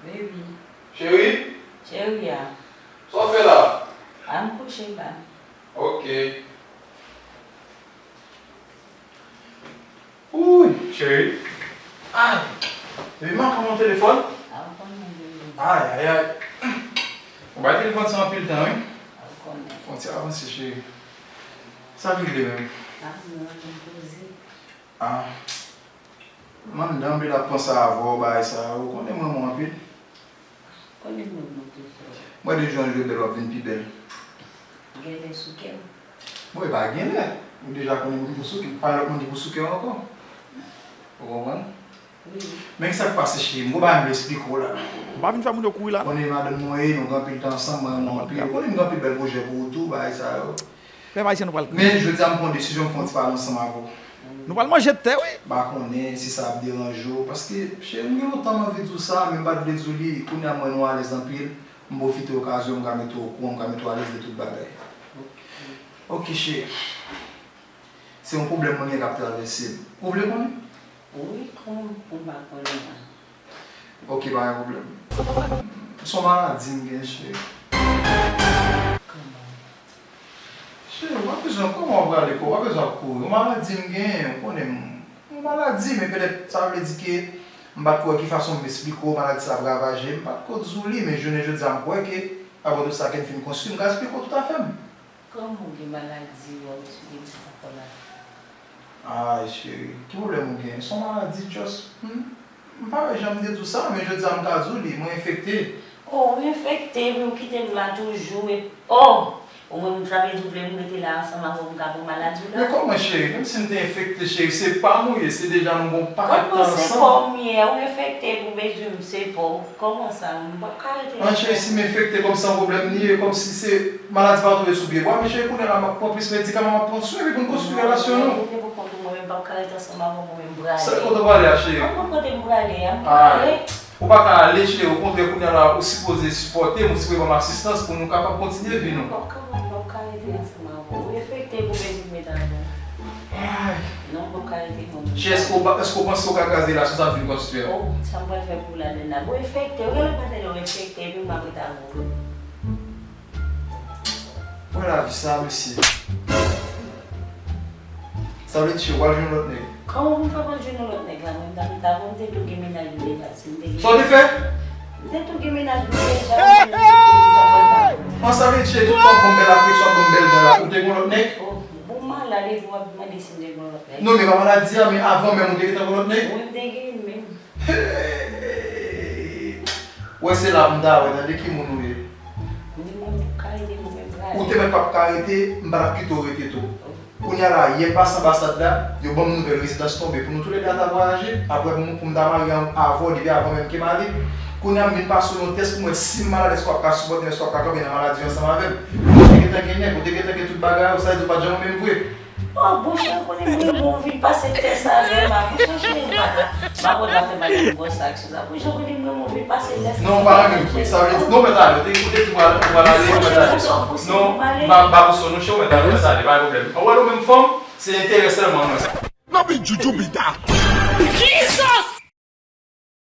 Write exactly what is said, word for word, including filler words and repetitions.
Baby. Cheri? Cheri a. Sa w fè la? A, m kouche la. Ok. Uy, cheri. Ay, depi maten w nan telefòn. A, ou konnen, bebe. Ay, ay, ay. Ou bay telefòn sa anpil tan, wi. A, ou konnen. Fè yon ti avanse, cheri. Sa ki rive menm? A, m nan, m poze. A. M anndan, m vle ap panse avè w, bagay sa yo. Ou konnen m renmen w anpil. Konnen m renmen w tou, frè. Mwen, de jou an jou, bèl w ap vin pi bèl. Genlè sou kè m. Bon, e pa genlè. Ou deja konnen moun ki pou sou kè, pa gen lòt moun ki pou sou kè w ankò. Ou konprann? Wi. Men kisa k pase, cheri m? Gon bagay m vle eksplike w la. Ou pa vin fè moun yo kouri la, non. Konnen madanm mwen ye, nou gen anpil tan ansanm, mwen renmen w anpil. Ou konnen m gen anpil bèl pwojè pou ou tou, bagay sa yo. Pèp ayisyen, nou pral kriye. Men jodi a m pran desizyon m fè yon ti pale ansanm avè w. Nou pral manje tè, wi. M pa konnen si sa ap deranje w, paske, cheri m, gen lontan m anvi di w sa, men m pa t vle di w li. Kounye a m wè nou alèz anpil, m pwofite okazyon, m ka mete w okouran, m ka mete w alèz de tout bagay. Ok, cheri. Se yon pwoblèm mwen gen k ap travèse m. Ou vle konnen? Wi, kòman pou m pa konnen an? Ok, pa gen pwoblèm. Se yon maladi m gen, cheri. Kòman? Cheri, w pa bezwen, kòman w prale kò? W pa bezwen ap kouri. Yon maladi m gen, ou konnen m, yon maladi, men petèt sa vle di ke m pa t ko wè ki fason m eksplike w, maladi sa ap ravaje m. M pa t ko di w li, men jounen jodi a m kwè ke, apre tout sa ke m fin konstwi, m ka eksplike w toutafè m. Kòman w gen maladi, w ap eksplike m sa ankò la? Ay, cheri, ki pwoblèm ou gen? Se yon maladi, just, hmm, m pa wè jan m te di w sa, men jodi a m ka di w li, mwen enfekte. Oh, ou enfekte, epi ou kite m la toujou, e, oh! Ou menm, sa vle di w vle m rete la ansanm avè w, m ka pran maladi w la? Men kòman, cheri? Menm si m te enfekte, cheri, se pa m ou ye, se deja nou gen yon pakèt tan ansanm. Kòman se pa w m ye? Ou enfekte, epi w bezwen m, se pa w. Kòman sa? M p ap ka rete ansanm. An, cheri, si m enfekte, kòm se yon pwoblèm li ye, kòmsi se maladi pa tonbe sou pye bwa, men cheri, kounye a la m ap pran plis medikaman, m ap pran swen, epi pou n konstwi relasyon nou. Ou rete pou kont ou, mwen menm m p ap ka rete ansanm avè w, mwen menm m prale. Sa kote w prale a, cheri? Kòman kote m prale a? M prale. Ou pa ka ale, cheri, okontrè, kounye a la, ou sipoze sipòte m, ou sipoze ban m asistans pou nou kapab kontinye vi nou. M p ap ka, m p ap ka rete ansanm avè w. Ou enfekte pou bezwen m met avè w. Ay. Non, m p ap ka rete konn. Cheri, èske w pa, èske w panse w ka kraze relasyon sa m fin konstwi a? Oh, sa m pral fè pou w ladann la? Bon, enfekte, ou genlè pa tande w enfekte, epi m ap rete avè w. Mwen lavi sa, mesye. Sa vle di, cheri, w al jwenn lòt nèg? Kòman pou m fè pou m jwenn yon lòt nèg la? Mwen, m t ap rete avè w, m te tou gen mennaj m deja. Si m te gen... Sa w te fè? M te tou gen mennaj m deja, mwen, m te gen sa pral fè. An, sa vle di, cheri, tout tan w ban m bèl afeksyon, w ap ban m bèl jan la, ou te gen lòt nèg? Oh, bon, malad, epi w ap mande si m te gen lòt nèg. Non, men pa maladi a, men avan menm, ou te gentan gen lòt nèg? Wi, m te gen menm. Hey! Wè, se la m ta wè, tande ki moun ou ye. Ni mwen pou ka rete, mwen menm prale. Ou te mèt p ap ka rete, m pa t ap kite w rete tou. Kounye a la, yè pase anbasad la, yo ban m nouvèl rezidans tonbe. Pou nou toulède a ta vwayaje, apre pou m, pou m ta marye an, avè w, depi avan menm ke m ale. Kounye a, m vin pase w yon tès pou m wè si m malad, èske w ap ka sipòte m, èske w ap ka kanpe nan maladi ansanm avè m. Ou te gentan gen nèg, ou te gentan gen tout bagay ou, sa vle di ou pa t janm renmen m vre. Oh, bon, cheri, konnen m renmen w vin pase tès avè m, a, bon, cheri, m pa ta, m pa konn ta fè bagay konsa ak sou sa. Bon, cheri, konnen m renmen w vin pase tès avè m. Non, m pa renmen m vre. Sa vle di, non, mèt ale, ou te, ou te di w pral, ou pral ale, ou mèt ale. Non, m pa, m pa pouse w non, cheri, ou mèt ale, ou mèt ale, pa gen pwoblèm. Ou wè nou menm fanm, se enterè sèlman nou wè sa. No be juju be that. Jesus!